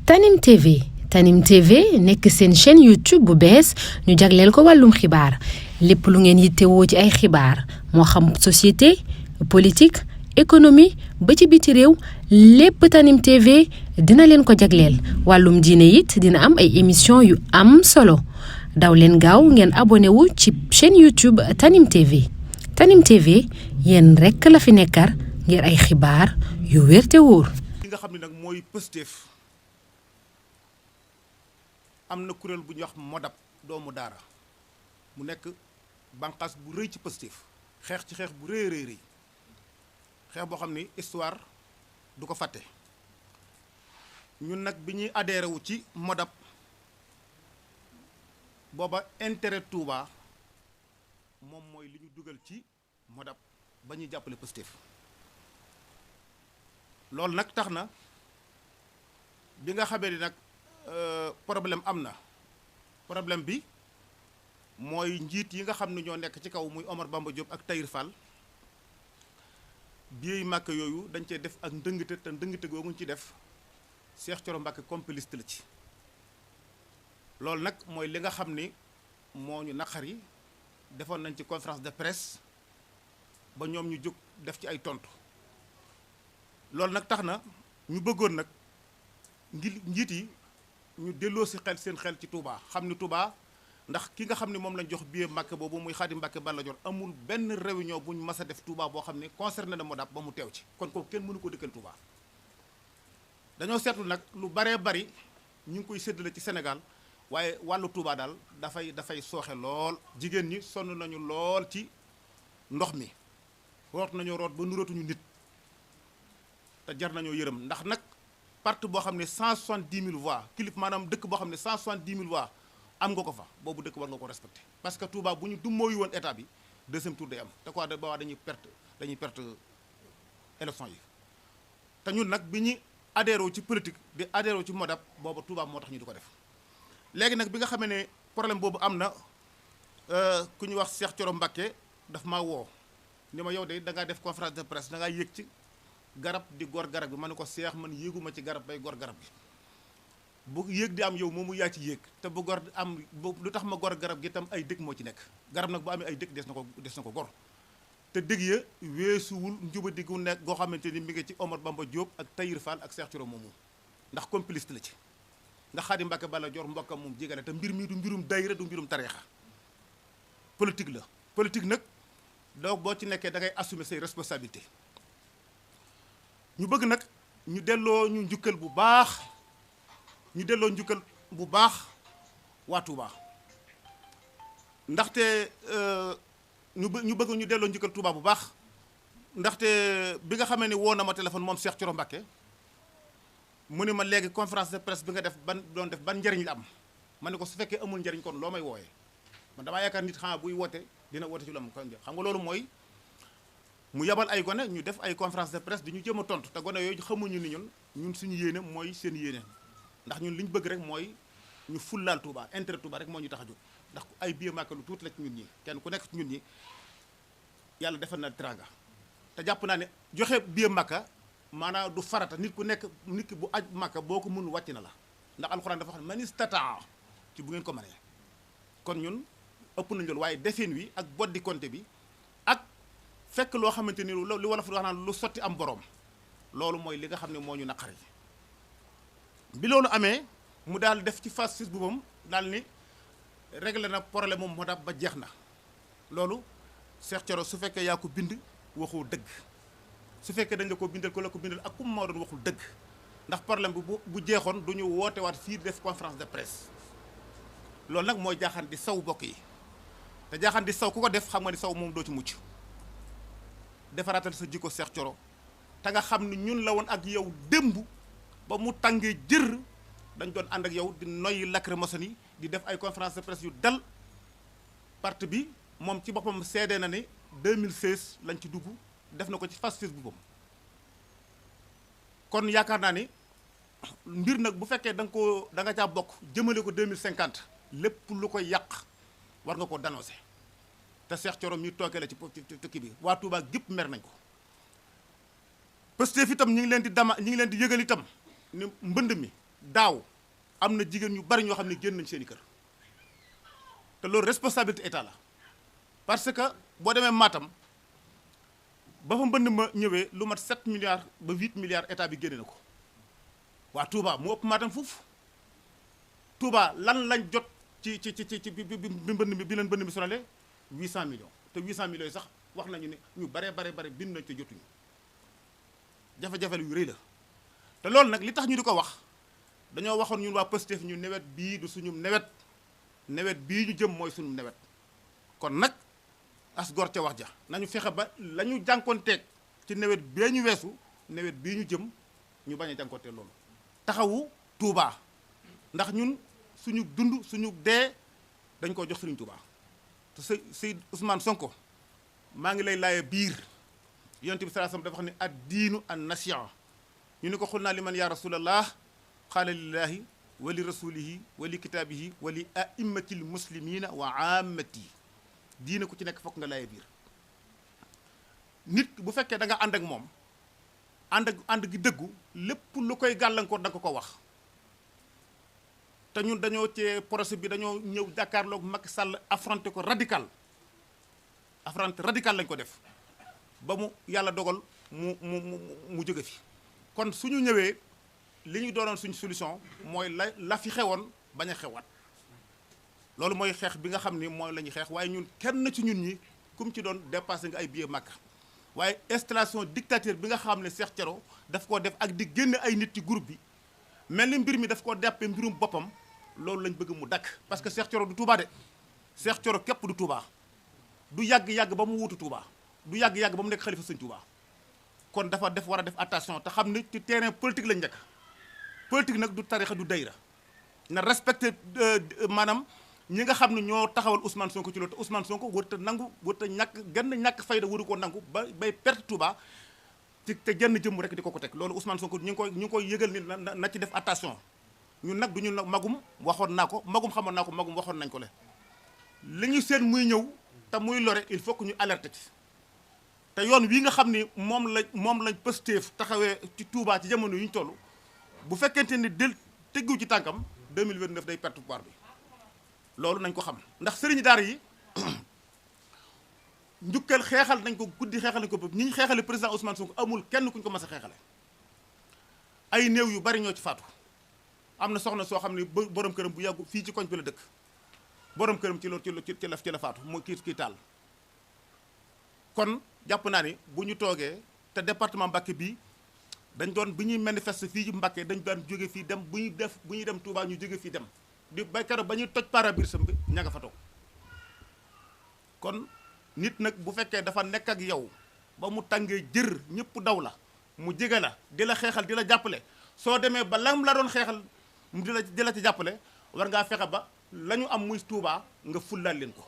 Tanim TV Tanim TV nekk seen chaîne YouTube bu bees ñu jagleel ko wàllum xibaar lépp lu ngeen yittewoo ci ay xibaar moo xam société politique économie ba ci biti réew lépp Tanim TV dina leen ko jagleel wàllum diine it dina am ay émission yu am solo daw leen gaaw ngeen abonné wu ci chaîne YouTube Tanim TV Tanim TV yéen rekk la fi nekkar ngir ay xibaar yu wér te wóor. li nga xam ne nag mooy Pastef am na kuréel bu ñuy wax modab doomu daara mu nekk bànqaas bu rëy ci Pastef xeex ci xeex bu rëy xeex boo xam ni histoire du ko fàtte ñun nag bi ñuy adhéré wu ci modab booba intérêt Touba moom mooy li ñu dugal ci modab ba ñuy jàppale Pastef loolu nag tax na bi nga xamee ni nag problème am na problème bi mooy njiit yi nga xam ne ñoo nekk ci kaw muy Omar Bamba Diop ak Tahir Fall biey màkk yooyu dañ cee def ak ndëngte te ndëngte googu ñu ci def Cheikh Thioro Mbacké complice la ci loolu nag mooy li nga xam ni moo ñu naqari defoon nañ ci conférence de presse ba ñoom ñu jóg def ci ay tontu loolu nag tax na ñu bëggoon nag njiit yi ñu delloo si seen xel ci Touba xam ni Touba ndax ki nga xam ne moom lañ jox billet Màkka boobu muy Xaadim Mbacké Balla Dior amul benn réunion bu ñu mas a def Touba boo xam ne concerné na Modab ba mu teew ci kon ko kenn mënu ko dëkkal Touba dañoo seetlu nag lu baree bari ñu ngi koy séddale ci Sénégal waaye wàllu Touba daal dafay sooxe lool jigéen ñi sonn nañu lool ci ndox mi root nañoo root ba nurootuñu nit te jar nañoo yërëm ndax nag parti boo xam ne 170 000 voix kilif maanaam dëkk boo xam ne 170 000 voix am nga ko fa boobu dëkk war nga ko respecté parce que Touba bu ñu dummóoyu woon état bi deuxième tour day am te quoi de boobaa dañuy perte élection yi te ñun nag bi ñu adhéré wu ci politique di adhéré wu ci Modab boobu Touba moo tax ñu di ko def léegi nag bi nga xamee ne problème boobu am na ku ñuy wax Cheikh Thioro Mbacké daf maa woo ni ma yow de da ngaa def conférence de presse da ngaa yéeg ci garab di gor garab bi ma ne ko seex man yéeguma ci garab bay gor garab bi bu yéeg di am yow moomu yaa ci yéeg te bu gor am lu tax ma gor garab gi itam ay dëkk moo ci nekk garab nag bu amee ay dëkk des na ko gor te dëgg ya weesuwul njubadi gu nekk goo xamante ni mi ngi ci Omar Bamba Diop ak Tahir Fall ak Cheikh Thioro moomu ndax complice la ci ndax Xaadim Mbacké Balla Dior mbokkam moom jégale te mbir mi du mbirum dayra du mbirum tariixa politique la politique nag donc boo ci nekkee da ngay assumer say responsabilité ñu bëgg nag ñu delloo njukkal bu baax waa Touba ndaxte ñu bëgg ñu delloo njukkal Touba bu baax ndaxte bi nga xamee ni woo na ma téléphone moom Cheikh Thioro Mbacké mu ne ma léegi conférence de presse bi nga def ban njëriñ la am ma ne ko su fekkee amul njëriñ kon loo may wooyee man damaa yaakaar nit xanaa buy woote dina woote ci lu am xam nga loolu mooy mu yabal ay gone ñu def ay conférence de presse di ñu jëm a tontu te gone yooyu xamuñu ni ñun suñu yéene mooy seen yéene ndax ñun li ñu bëgg rek mooy ñu fullaal Touba intérêt Touba rek moo ñu tax a jóg ndax ay billet Màkka lu tuuti la ci ñun ñi kenn ku nekk ci ñun ñi yàlla defal na teraanga te jàpp naa ne joxe billet Màkka maanaam du farata nit ki bu aj Màkka boo ko mënul wàcc na la ndax alxuraan dafa xam ne man istataa ci bu ngeen ko mënee kon ñun ëpp nañ loolu waaye defin wi ak boddi konte bi ak fekk loo xamante ni li wala fu wax naan lu sotti am borom loolu mooy li nga xam ne moo ñu naqari bi loolu amee mu daal def ci phase 6 bu moom daal ni réglé na problème moom Modab ba jeex na loolu Cheikh Thioro su fekkee yaa ko bind waxoo dëgg su fekkee dañ la ko bindal ko la ko bindal ak ku moo doon waxul dëgg ndax problème bi bu jeexoon du ñu woote waat fii def conférence de presse loolu nag mooy jaaxaan di saw bokk yi te jaaxaan di saw ku ko def xam nga ni saw moom doo ci mucc defaraatal sa jikko Cheikh Thioro te nga xam ni ñun la woon ak yow démb ba mu tàngee jër dañ doon ànd ak yow di noyyi lacrymogène yi di def ay conférence de presse yu dal parti bi moom ci boppam seede na ne 2016 lañ ci dugg def na ko ci phase 6 bu boobu kon yaakaar naa ni mbir nag bu fekkee da nga caa bokk jëmale ko 2050 lépp lu koy yàq war nga ko dénoncer te Cheikh Thioro mi tookee la ci tukki bi waa Touba gépp mer nañ ko Pastef itam ñi ngi leen di yëgal itam ni mbënd mi daaw am na jigéen ñu bari ñoo xam ne génn nañ seen i kër te loolu responsabilité état la parce que boo demee Matam ba fa mbënd ma ñëwee lu mat 7 milliards ba 8 milliards état bi génne na ko waa Touba mu ëpp Matam foofu Touba lan lañ jot ci bi mbënd mi bi leen mbënd mi sonalee 800 millions te 800 millions yi sax wax nañu ne ñu bare bind nañ te jotuñu jafe-jafe yu rëy la te loolu nag li tax ñu di ko wax dañoo waxoon ñun waa Pastef ñu nawet bii du suñu nawet bii ñu jëm mooy suñu nawet kon nag as gor ca wax ja nañu fexe ba la ñu jànkoonteeg ci nawet bee ñu weesu nawet bii ñu jëm ñu bañ a jànkoonteeg loolu taxawu Touba ndax ñun suñu dund suñu dee dañ ko jox Sëriñ Touba te Sey Ousmane Sonko maa ngi lay laaye biir yonent bi sallallahu alayhi wasallam dafa wax ne ad diinu an nasiha ñu ni ko xul naa li man yaa rasulallah qaala lillahi wa li rasulihi wa li kitaabihi wa li aimmatil muslimina wa ammati diina ku ci nekk fokk nga laaye biir nit bu fekkee da nga ànd ak moom ànd gi dëggu lépp lu koy gàllankoor da nga ko wax te ñun dañoo cee procès bi dañoo ñëw jàkkaarloog Macky Sall affronté ko radical lañ ko def ba mu yàlla dogal mu jóge fi kon suñu ñëwee li ñu doonoon suñu solution mooy la fi xewoon bañ a xewaat loolu mooy xeex bi nga xam ni mooy la ñuy xeex waaye ñun kenn ci ñun ñi kum ci doon dépassé nga ay billet Makka waaye installation dictateur bi nga xam ne Cheikh Thioro daf koo def ak di génne ay nit ci groupe bi mel ni mbir mi daf koo deppee mbirum boppam loolu lañ bëgg mu dakk parce que Cheikh Thioro du Touba de Cheikh Thioro képp du Touba du yàgg-yàgg ba mu wuutu Touba du yàgg-yàgg ba mu nekk xalifa sëñ Touba kon dafa war a def attention te xam ni ci terrain politique lañ nekk politique nag du tarixa du dayra na respecté maanaam ñi nga xam ne ñoo taxawal Ousmane Sonko ci loolu te Ousmane Sonko warut a nangu warut a ñàkk fayda waru ko nangu bay perte Touba te genn jëmm rek di ko teg loolu Ousmane Sonko ñu ngi koy yëgal ni na ci def attention ñun nag du ñu magum waxoon naa ko magum xamoon naa ko magum waxoon nañ ko le li ñu seen muy ñëw te muy lore il faut que ñu alerter ci te yoon wi nga xam ni moom lañ Pastef taxawee ci Touba ci jamono yu ñu toll bu fekkente ni teggu ci tànkam 2029 day perte pouvoir bi loolu nañ ko xam ndax sëriñ daara yi njukkal xeexal nañ ko guddi xeexal nañ ko bëgg ñi ñu xeexale président Ousmane Sonko amul kenn kuñ ko mas a xeexale ay néew yu bari ñoo ci faatu am na soxna soo xam ne borom këram bu yàggu fii ci koñ bi la dëkk borom këram ci la faatu moo kii taal kon jàpp naa ni bu ñu toogee te département Mbacké bii dañ doon bi ñuy manifester fii ci Mbacké dañ daan jóge fii dem bu ñuy dem Touba ñu jóge fii dem di béykat ba ñuy toj pare-brise bi ña nga fa toog kon nit nag bu fekkee dafa nekk ak yow ba mu tàngee jër ñëpp daw la mu jege la di la xeexal di la jàppale soo demee ba lam la doon xeexal mu di la ci jàppale war ngaa fexe ba la ñu am muy Touba nga fullaal leen ko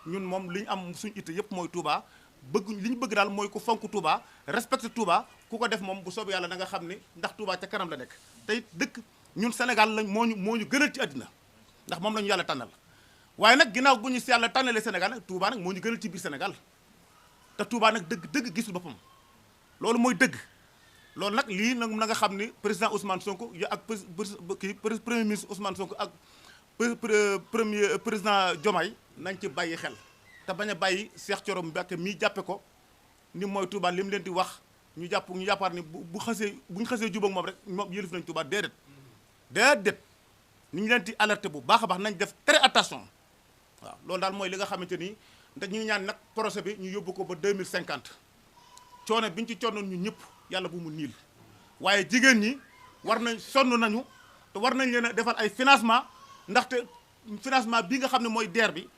ñun moom li ñu am suñu itte yëpp mooy Touba li ñu bëgg daal mooy ku fonk Touba respecté Touba ku ko def moom bu soobee yàlla da nga xam ne ndax Touba ca kanam la nekk te it dëkk ñun Sénégal lañ moo ñu gënal ci àddina ndax moom la ñu yàlla tànnal waaye nag ginnaaw bu ñu si yàlla tànnalee Sénégal nag Touba nag moo ñu gënal ci biir Sénégal te Touba nag dëgg gisul boppam loolu mooy dëgg loolu nag lii nag na nga xam ni président Ousmane Sonko ak premier ministre Ousmane Sonko ak premier président Diomaye nañ ci bàyyi xel te bañ a bàyyi Cheikh Thioro Mbacké mii jàppe ko ni mooy Touba li mu leen di wax ñu jàppaar ni bu ñu xasee jubóog moom rek moom yëlif nañ Touba déedéet ni ñu leen di alerté bu baax a baax nañ def très attention waaw loolu daal mooy li nga xamante ni ndax ñu ñaan nag projet bi ñu yóbbu ko ba 2050 coono bi ñu ci coonoon ñu ñëpp yàlla bu mu niil waaye jigéen ñi sonn nañu te war nañ leen a defal ay financement ndaxte financement bi nga xam ne mooy DER bi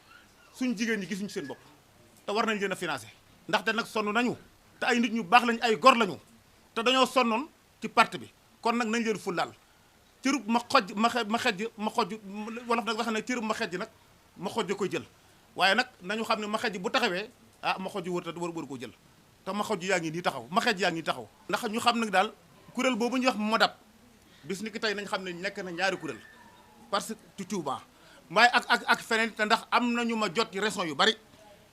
suñu jigéen ñi gisuñu seen bopp te war nañ leen a financé ndaxte nag sonn nañu te ay nit ñu baax lañu ay gor lañu te dañoo sonnoon ci parti bi kon nag nañ leen fullaal cërub ma xoj wolof nag wax ne cërub ma xejj nag ma xoj koy jël waaye nag nañu xam ne ma xejj bu taxawee ma xoj war koo jël te ma xoj yaa ngi nii taxaw ma xejj yaa ngi nii taxaw ndax ñu xam nag daal kuréel boobu ñuy wax Modap bis ni ki tey nañ xam ne nekk na ñaari kuréel parce que ci Touba waaye ak feneen te ndax am nañu ma jot ci région yu bari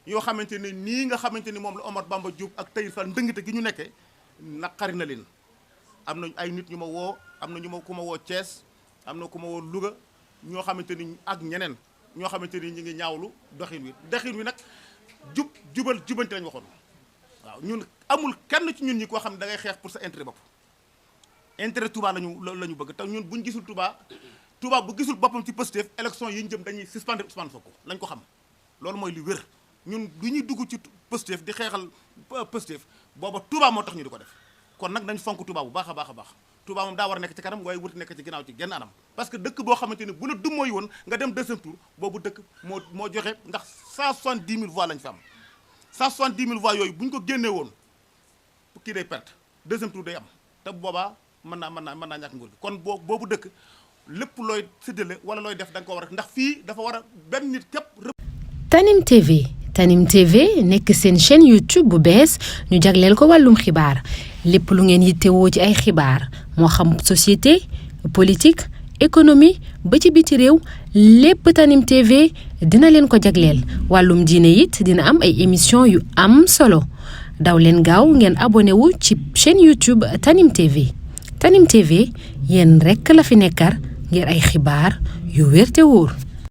yoo xamante ne nii nga xamante ni moom la Omar Bamba Diop ak Tahirou Fall ndëngte gi ñu nekkee naqari na leen am na ay nit ñu ma woo am na ku ma woo Thiès am na ku ma woon Louga ñoo xamante ni ak ñeneen ñoo xamante ni ñu ngi ñaawlu doxin wi nag jubanti lañ waxoon waaw ñun amul kenn ci ñun ñi koo xam ne da ngay xeex pour sa intérêt bopp intérêt Touba la ñu bëgg te ñun buñ gisul Touba bu gisul boppam ci Pastef élection yi ñu jëm dañuy suspendre Ousmane Sonko lañ ko xam loolu mooy li wér ñun du ñuy dugg ci Pastef di xeexal Pastef booba Touba moo tax ñu di ko def kon nag nañ fonk Touba bu baax a baax a baax Touba moom daa war a nekk ci kanam waaye wut nekk ci ginnaaw ci genn anam parce que dëkk boo xamante ni bu la dummooy woon nga dem deuxième tour boobu dëkk moo joxe ndax 170 000 voix lañ fi am 170 000 voix yooyu bu ñu ko génnee woon kii day perte deuxième tour day am te boobaa mën naa ñàkk nguur gi kon boobu dëkk lépp looy séddale wala looy def da nga ko war a ndax fii dafa war a benn nit képp. Tanim TV nekk seen chaîne YouTube bu bees ñu jagleel ko wàllum xibaar lépp lu ngeen yittewoo ci ay xibaar moo xam société politique économie ba ci biti réew lépp Tanim TV dina leen ko jagleel wàllum diine it dina am ay émission yu am solo daw leen gaaw ngeen abonné wu ci chaîne YouTube Tanim TV Tanim TV yéen rekk la fi nekkar ngir ay xibaar yu wér te wóor.